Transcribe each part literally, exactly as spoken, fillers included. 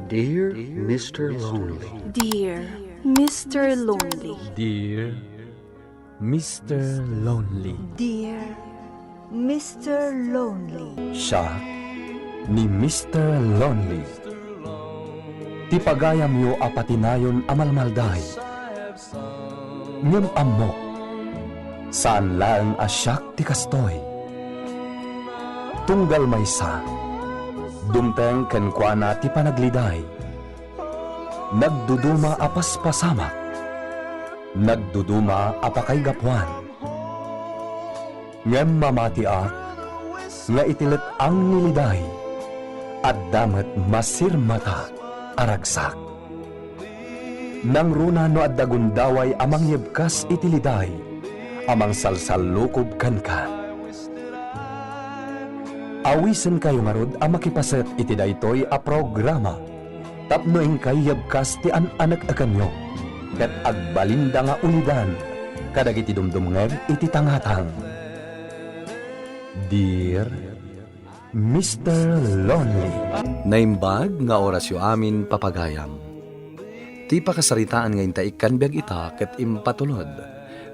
Dear Mister Lonely. Dear Mister Lonely. Dear Mister Lonely. Dear Mister Lonely. Siak ni Mister Lonely. Ti pagayamyo a patinayon a malmalday. Ngem ammok, saan laeng a siak ti kastoy. Tunggal maysa, dumteng kenkuana ti panagliday. Nagduduma a paspasamak. Nagduduma a pakaigapuan. Ngem mamatiak nga iti let-ang ni liday, adda met masirmata a ragsak. Nangruna no adda gundaway a mangyebkas iti liday a mangsalsallukob kenka. Awisenkayo ngarud a makipaset iti daytoy a programa tapno inkay yebkas ti an-anek-ekanyo ket agbalinda nga ulidan kadagiti dumdumngeg iti tangatang. Dear Mister Lonely. Naimbag nga orasyo amin, papagayam. Ti pakasaritaan nga inta ikkan biag ita ket impatulod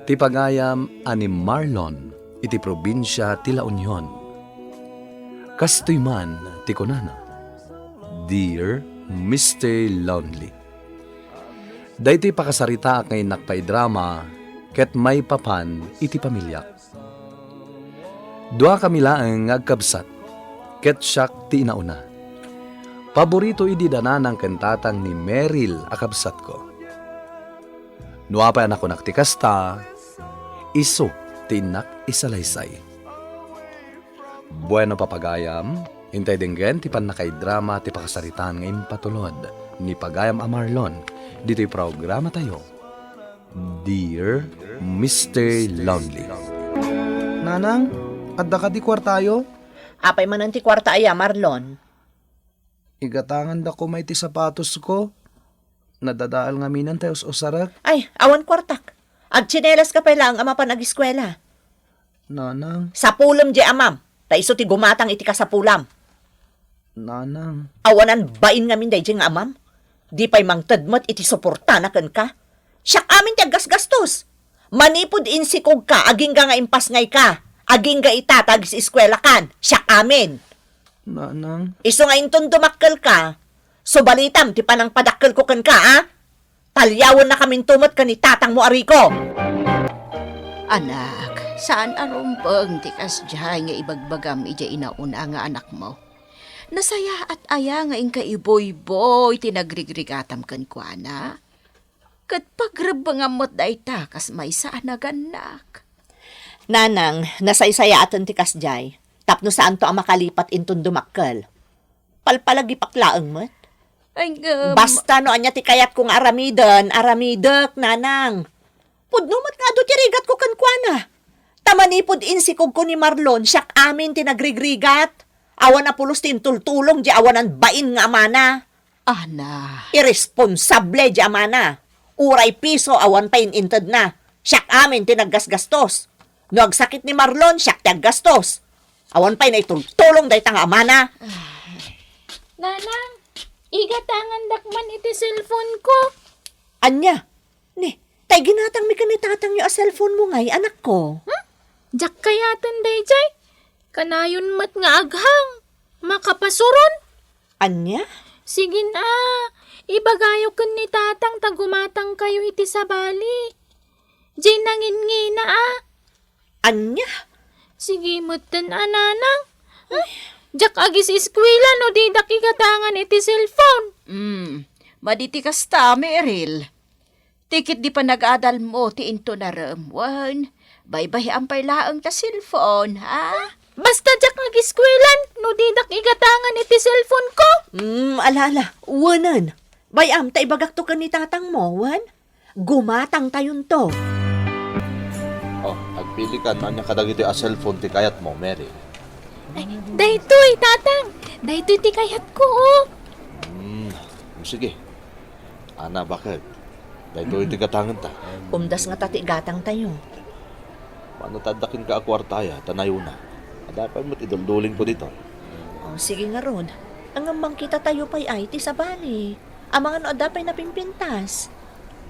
ti pagayam a ni Marlon iti probinsia ti La Union. Kastoy man ti kunana, "Dear Mister Lonely." Daytoy pakasaritaak nga innak paidrama ket maipapan iti pamiliak. Duakami laeng nga agkabsat, ket siak ti inauna. Paborito idi da nanang ken tatang ni Meryl a kabsatko. No apay a nakunak ti kasta, isu ti innak isalaysay. Bueno, papagayam, intay denggen ti pannakaidrama ti pakasaritaan nga impatulod ni pagayam a Marlon ditoy programatayo, Dear Mister Lonely. Nanang, adda kadi kuartayo? Apay manen ti kuarta aya, Marlon? Igatangandako may ti sapatosko. Nadadael ngamin tay us-usarek. Ay, awan kuartak. Agtsinelas ka pay laeng a mapan agiskuela. Nanang. Sapulem di amam, ta isu ti gumatang iti kasapulam. Nanang. Awanan bain ngamin daydiay nga amam. Di pay mangted met iti suportana kenka. Siak amin ti aggasgastos. Manipud insikog ka, agingga nga impasngay ka. Agingga ita ta agisiskuela kan. Siak amin. Nanang. Isu nga inton dumakkel ka, subalitam ti panangpadakkelko kenka, a? Taliawen na kaminto met ken ni tatangmo a Rico. Anak, saan a rumbeng ti kasdiay nga ibagbagam idiay inauna nga anakmo. Nasayaat aya nga inka ibuybuy ti nagrigrigatam kenkuana? Ket pagrebbengam met dayta kas maysa a nagannak. Nanang, nasaysayaaten ti kasdiay, tapno saanto a makalipat inton dumakkel. Palpalagipak laeng met. Ay, ngem. Basta no ania ti kayatko nga aramiden, aramidek, nanang. Pudno met nga adu ti rigatko kenkuana. Ta manipud insikogko ni Marlon, siak amin ti nagrigrigat. Awan a pulos ti intultulong di awanan bain nga amana. Ana. Irresponsable di amana. Uray piso awan pay in-intedna. Siak amin ti naggasgastos. No agsakit ni Marlon, siak ti aggastos. Awan pay naitultulong dayta nga amana. Nanang, igatangandak man iti cellphone ko. Ania? Ni, tay ginatangmi ken ni tatangyo a cellphone mo ngay, anakko? Hmm? Diak kayaten daydiay. Kanayon met nga aghang. Makapasuron. Ania? Sige na, ibagayo ken ni tatang ta gumatangkayo iti sabali. Jay nangingina a. Ania? Sige metten a, nanang. Ay. Diak agis-eskuela no didak igatangan iti cellphone. Hmm, madi ti kasta, Meryl. Ti ket di panagadalmo ti intunarem, wen, baybay-am pay laeng ta cellphone, ha? Basta diak agiskuelan no didak igatangan iti cellphone ko. Hmm, ala, ala. Wenen. Bay-am ta ibagakto ken ni tatangmo, wen? Gumatangtayonto. Oh, agpili ka no ania kadagitoy a cellphone ti kayatmo, Mary. Ay, daytoy, tatang. Daytoy ti kayatko, oh. Hmm, sige. Ana, baket. Daytoy ti gatangenta. Umdas ngata ti gatangtayo. Mano ta adda kenka a kuarta aya, ta nayona. Adda pay met iduldulingko ditoy. Oh, sige ngarud. Ngem mangkitatayo pay ay ti sabali. Amangan no adda pay napimpintas.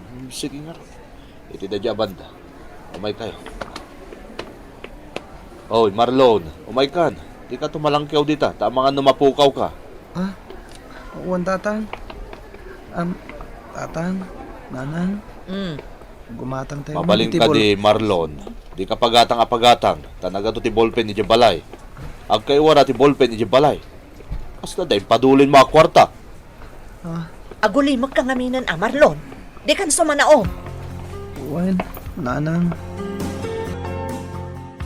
Hmm, sige ngarud. Iti daydiay a banda. Umaykayo. Oy, Marlon, umaykan. Dika tumalangkew dita, ta amangan no mapukawka. Ah, wen, Tatang. Am, Tatang, Nanang. Hmm. Gumatang tayo. Mabalin iti kadi, bol- Marlon. Dika pagatang a pagatang, ta nagadu ti ballpen idiay balay. Agkaiwara ti ballpen idiay balay. Kasta da impadulinmo a kuarta. Ah. Agulimekka ngaminen a, Marlon. Dikan sumanaom. Wen, Nanang.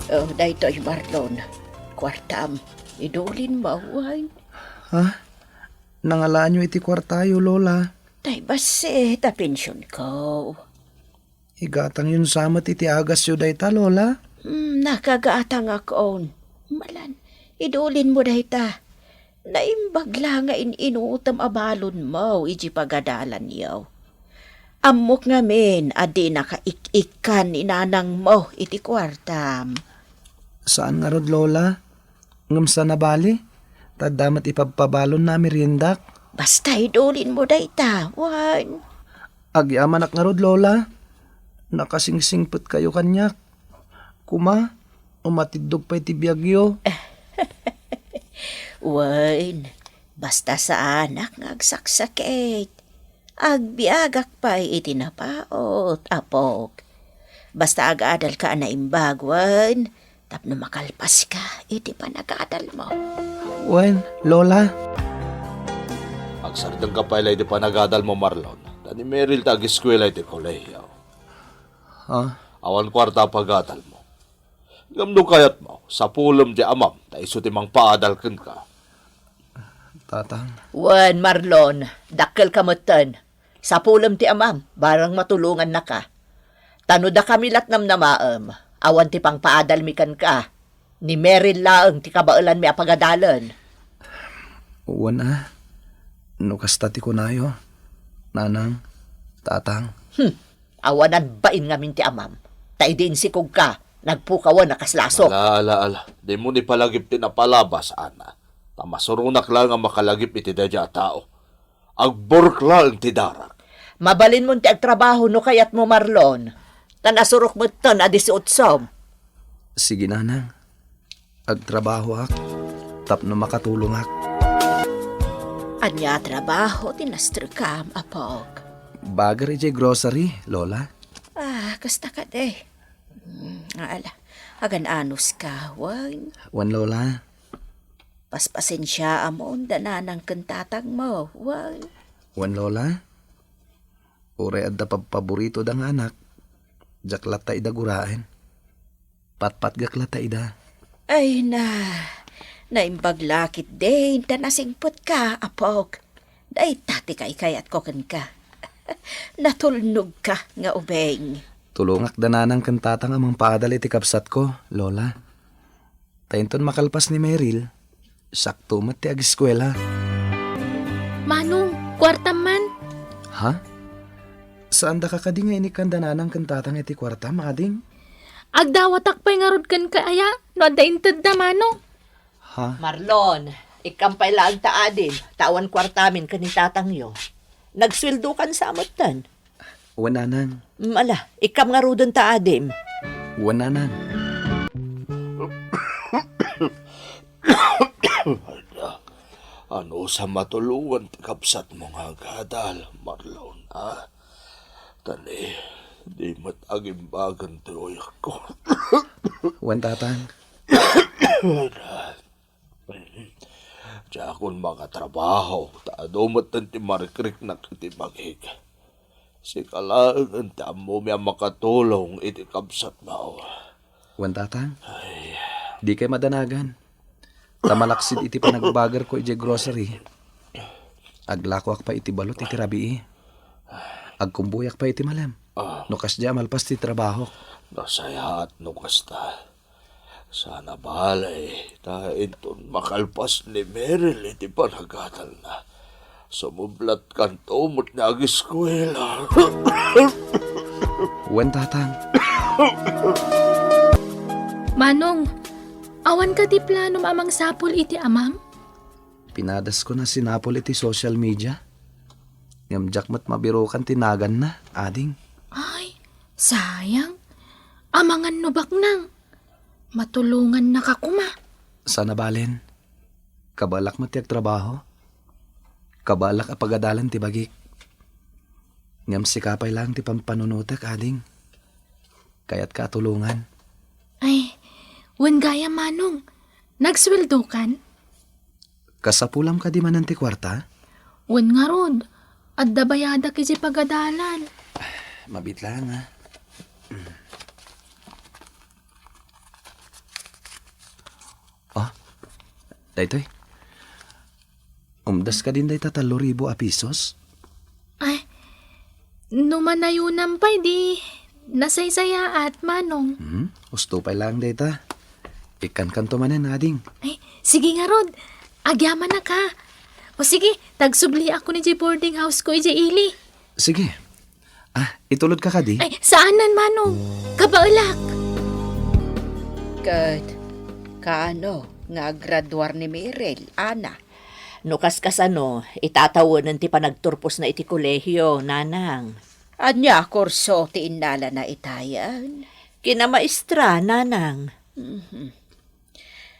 Oh, daytoy, Marlon. Kuartam. Idulinmo, wen. Ha? Nangalaanyo iti kuartayo, Lola? Tay bassit a pensionko. Igatangyon sa met iti agasyo dayta, Lola? Hmm, nakagatangakon. Malan, idulinmo dayta. Naimbag la nga in-inutem a balonmo iti pagadalanyo. Ammok ngamin a dinaka ik-ikkan ni nanangmo iti kuartam. Saan ngarud, Lola. Ngem saan a bali, ta adda met ipabpabalonna a meriendak. Basta idulinmo dayta, wen. Agyamanak ngarud, Lola. Nakasingsingpetkayo kaniak. Koma, umatiddog pay ti biagyo. Wen, basta saanak nga agsaksakit. Agbiagak pay iti napaut, apok. Basta agadalka a naimbag, wen, tapno makalpaska iti panagadalmo. Wen, Lola. Agsardengka pay la iti panagadalmo, Marlon. Ta ni Meryl ti ageskuela iti kolehiyo. Ha? Awan kuarta a pagadalmo. Ngem no kayatmo, sapulem ti amam, ta isu ti mangpaadal kenka. Tatang. Wen, Marlon, dakkelka metten. Sapulem ti amam, barang matulongannaka. Ta no dakami lat namnamaem, awan ti pangpaadalmi kenka. Ni Meryl laeng ti kabaelanmi a pagadalen. Wen a, no kasta ti kunayo, Nanang, Tatang. Hmm. Awanan bain ngamin ti amam. Ta idi insikogka, nagpukawen a kas lasok. Ala, ala, ala. Dimo ni palagip ti napalabas, Ana. Ta masuronak laeng a makalagip iti daydiay a tao. Agburk laeng ti darak. Mabalinmon ti agtrabaho no kayatmo, Marlon. Ta nasurok metten a disiotsom. Sige, Nanang. Agtrabahoak tapno makatulongak. Ania a trabaho ti nastrekam, apok? Bagger idiay grocery, Lola. Ah, kasta kadi. Mm, ala, agan-anos ka, wen? Wen, Lola. Paspasensiaamon da nanang ken tatangmo, wen? Wen, Lola. Uray adda pabpaborito da nga anak, diak latta ida guraen. Patpatgak latta ida. Ay na, naimbag la ketdin ta nasingpetka, apok. Dayta ti kaykayatko kenka. Natulnogka nga ubing. Tulongak da nanang ken tatang a mangpaadal iti kabsatko, Lola. Ta inton makalpas ni Meryl, sakto met ti ageskuela. Manong, kuartam man. Ha? Saandaka kadi nga inikkan da nanang ken tatang iti kuartam, ading? Agdawatak pay ngarud kenka aya no adda intedda, Manong. Ha? Marlon, ikkam pay laeng ta adim, ta awan kuartamin ken ni tatangyo. Nagsueldokan sa metten. Wen, Nanang. Mm, ala, ikkam ngaruden ta adim. Wen, Nanang. Anus a matulongan ti kabsatmo nga agadal, Marlon, a? Ta ni, di met agimbagen ti uyakko. Wen, Tatang. Diakon makatrabaho, ta adu metten ti marikriknak iti bagik. Sika laengen ti ammomi a makatulong iti kabsatmo. Wen, Tatang, ay, dikay madanagan. Ta malaksid iti panagbagerko idiay grocery, aglakoak pay iti balot iti rabii. Agkumbuyak pay iti malem. Ah. No kasdiay a malpas ti trabahok. Nasayaat no kasta. Sana bale, ta inton makalpas ni Meryl iti panagadalna, sumublatkanto met nga ageskuela. Wen, Tatang. Manong, awan kadi planom a mangsapul iti amam? Pinadasko a sinapul iti social media. Ngem diak met mabirukan ti naganna, ading. Ay, sayang. Amangan no baknang. Matulongannaka koma. Saan a balen. Kabaelak met ti agtrabaho. Kabaelak a pagadalan ti bagik. Ngem sika pay laeng ti pampanunotek, ading. Kayatka a tulongan. Ay, wen gayam, manong. Nagsueldokan? Kasapulam kadi manen ti kuarta? Wen ngarud, adda bayadak iti pagadalan. Mabiit laeng, a. Ah, daytoy. Umdas kadin dayta tallo ribu a pisos? Ay, no manayonam pay di nasaysayaat, manong. Hmm, usto pay laeng dayta. Ikkankanto manen, ading. Ay, sige ngarud. Agyamanak, a. O sige, tagsubliakon idiay boarding house ko idiay ili. Sige. Ah, itulodka kadi? Ay, saanen, manong. Kabaelak. Ket kaano nga aggraduar ni Mirel, Ana? No kaskasano, itatawenen ti panagturposna iti kolehio, nanang. Ania a kurso ti innalana itayen? Kinamaestra, nanang. Mhm.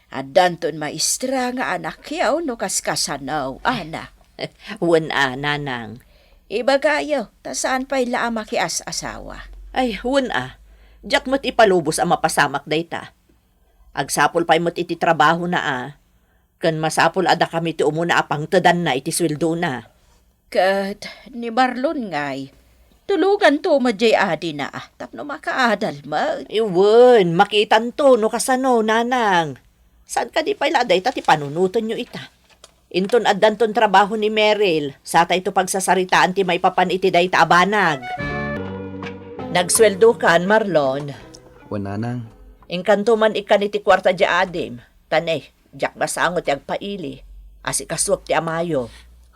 Addanton maestra nga anakyo no kaskasano, Ana. Wen a, nanang. Ibagayo, ta saan pay la a makias-asawa. Ay, wen a. Diak met ipalubos a mapasamak dayta. Agsapul pay met iti trabahona a. Ken masapul a dakami ti umuna a pangtedanna iti sueldona. Ket ni Marlon ngay, tulonganto met diay adina, tapno makaadal met. Wen, makitanto no kasano, nanang. Saan kadi pay la a dayta ti panunotenyo ita? Inton addanton trabaho ni Meril, satayto pagsasaritaan ti maipapan iti dayta a banag. Nagsueldokan, Marlon. Wen, nanang. Inkanto man ikkan iti kuarta diay adim. Ta ne, diak masango ti agpaili. Asikasuak ti amayo.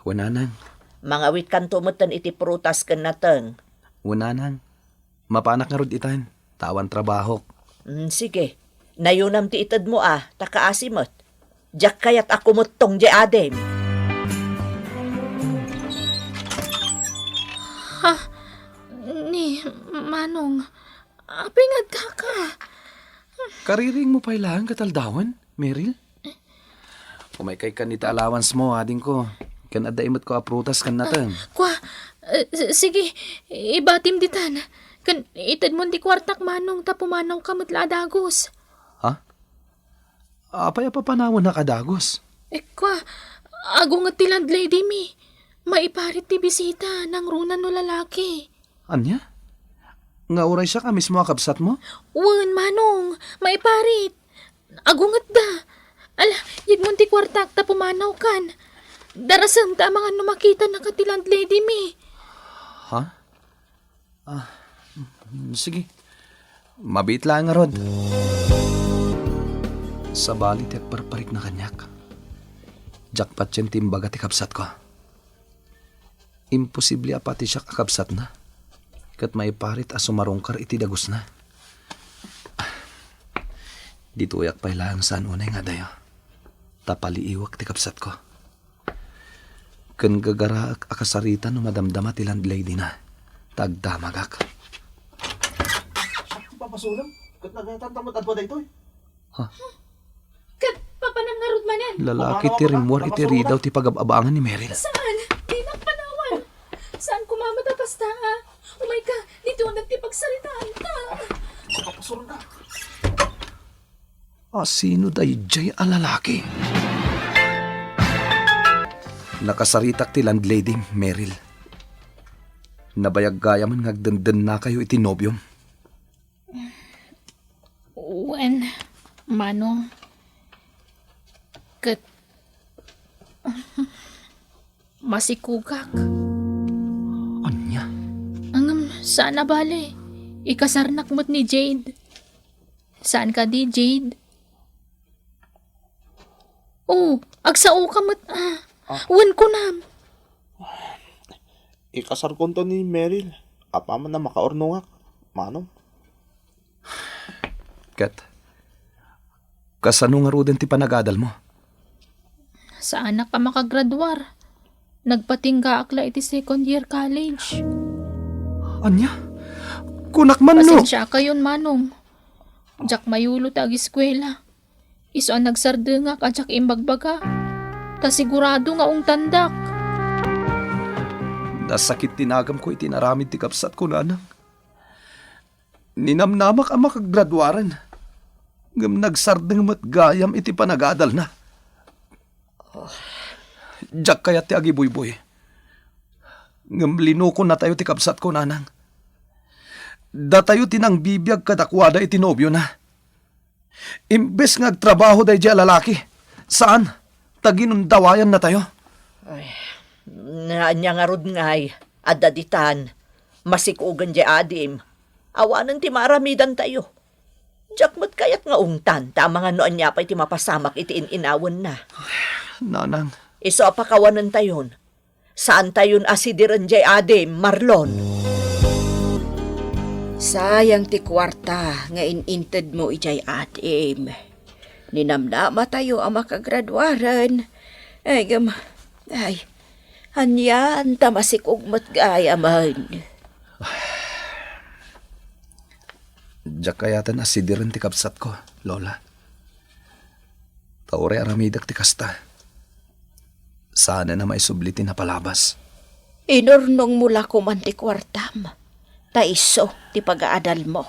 Wen, nanang. Mangawitkanto metten iti prutas ken nateng. Wen, nanang. Mapanak ngarud itan, ta awan trabahok. Mm, sige. Nayonam ti itedmo a, ta kaasi met. Diak kayat a kumettong diay adim. Ha? Ni Manong, apay nga agkaka? Kariringmo pay laeng ket aldawen, Meril? Umaykay kan iti allowance mo, adingko. Ken adda imetko a prutas ken nateng. Kua, eh, s-, sige, ibatim ditan. Ken itedmon ti kuartak, Manong, ta pumanawka met la a dagus. Ha? Apay a papanawennak a dagus? Eh, kua, agunget ti landlady mi. Maiparit ti bisita, nangruna no lalaki. Ania? Nga uray siak a mismo a kabsatmo? Wen, Manong, maiparit. Agungetda. Ala, yegmon ti kuartak ta pumanawkan. Darasem ta amangan no makitannaka ti landlady mi. Ha? Ah, mm, sige. Mabiit laeng ngarud. Sabali ti agparparikna kaniak. Diak patien ti imbaga ti kabsatko. Imposible a pati siak a kabsatna, ket maiparit a sumarungkar iti dagusna. Ditoyak pay laeng saan unay nga adayo, ta paliiwek ti kabsatko. Ken gagaraek a kasarita no madamdama ti landlady-na, ta agdamagak. Siak ti papasulem, ket nagayatan ta met adua daytoy. Ha? Ket papanam ngarud manen. Lalaki ti rimmuar iti ridaw ti pagab-abangan ni Meril. Saan? Dinak panawan. Saan koma met a pasta, a? Umayka, ditoyen ti pagsaritaanta. A, sino daydiay a lalaki? Nakasaritak ti landlady, Meril. Nabayag gayamen nga agdendennakayo iti nobiom. Wen, Manong. Ket masikugak. Ania? Ngem saan a bale. Ikasarnak met ni Jade. Saan kadi, Jade? Oh, agsaoka met, a. Ah. Wen kunam. Ikasarkonto ni Meril. Apaman a makaurnongak, Manong. Ket, kasano ngaruden ti panagadalmo? Saanak a makagraduar. Nagpatinggaak la iti second year college. Ania? Kunak man no. Pasensiakayon, Manong. Diak mayulo ti agiskuela. Isu a nagsardengak a diak imbagbaga. Ta sigurado nga ungtandak. Nasakit ti nagamko iti inaramid ti kabsatko, Nanang. Ninamnamak a makagraduaren, ngem nagsardeng met gayam iti panagadalna. Diak kayat ti agibuybuy. Ngem linukonnatayo ti kabsatko, Nanang. Datayo ti nangbibiag kadakuada iti nobiona. Imbes nga agtrabaho daydiay a lalaki, saan, ta ginundawayannatayo. Ay, ania ngarud ngay, adda ditan, masikugen diay adim. Awanen ti maaramidantayo. Diak met kayat nga ungtan, ta amangan no ania pay ti mapasamak iti in-inawenna. Nanang. Isu a pakawanentayon, saantayon a sidiren diay adim, Marlon. Sayang ti kuarta nga in-intedmo idiay adim. Ninamnamatayo a makagraduaren. Ay, gam-, ay, anian ta masikog met gayamen. Diak kayaten a sidiren ti kabsatko, Lola. Ta uray aramidek ti kasta, saanen a maisubli ti napalabas. Inurnongmo la koman ti kuartam, ta isu ti pagaadalmo.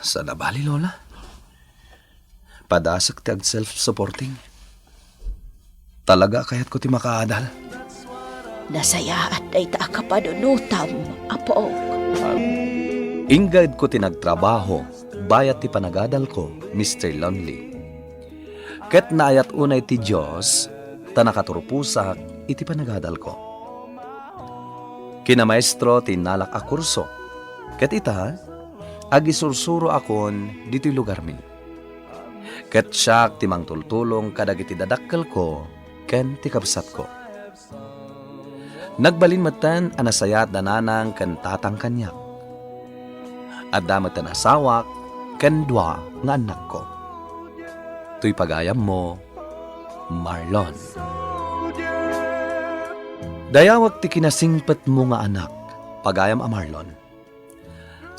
Saan a bali, Lola. Padasek ti ag-self-supporting. Talaga a kayatko ti makaadal. Nasayaat dayta a kapanunotam, apok. Inggedko ti nagtrabaho bayat ti panagadalko, Mister Lonely. Ket naayat unay ti Dios ta nakaturposak iti panagadalko. Kinamaestro ti innalak a kurso, ket ita, agisursuroakon ditoy lugarmi. Ket siak ti mangtultulong kadagiti dadakkelko ken ti kabsatko. Nagbalin metten a nasayaat da nanang ken tatang kaniak. Adda metten asawak ken dua nga annakko. Toy pagayammo, Marlon. Dayawek ti kinasingpetmo nga anak, pagayam a Marlon.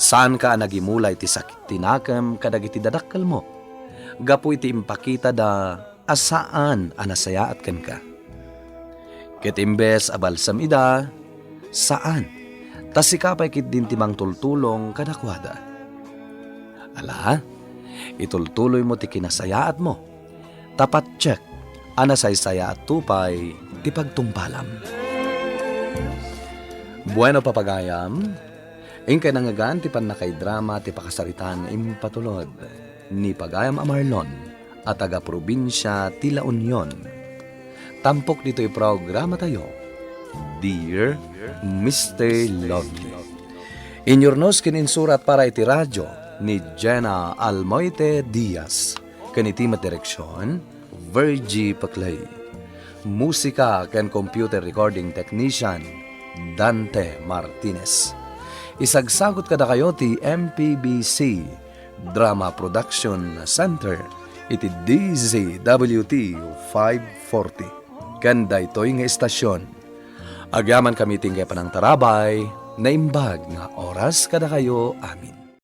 Saanka a nagimula iti sakit ti nakem kadagiti dadakkelmo gapu iti impakitada a saan a nasayaat kenka. Ket imbes a balsam ida, saan, ta sika pay ketdin ti mangtultulong kadakuada. Ala, itultuloymo ti kinasayaatmo, ta patiek a nasaysayaatto pay ti pagtungpalam. Bueno, papagayam, inkay nangngegan ti pannakaidrama ti pakasaritaan nga impatulod ni pagayam a Marlon a taga-probinsia ti La Union. Tampok ditoy programatayo, Dear Mister Lovely. Inyurnos ken insurat para iti radyo ni Jenna Almoite Diaz, ken iti met direksion, Virgie Peclay. Musika ken computer recording technician, Dante Martinez. Isagsagut kadakayo ti M P B C Drama Production Center iti D Z W T five forty. Ken daytoy nga istasion, agyamankami ti inkay panangtarabay, naimbag nga oras kadakayo amin.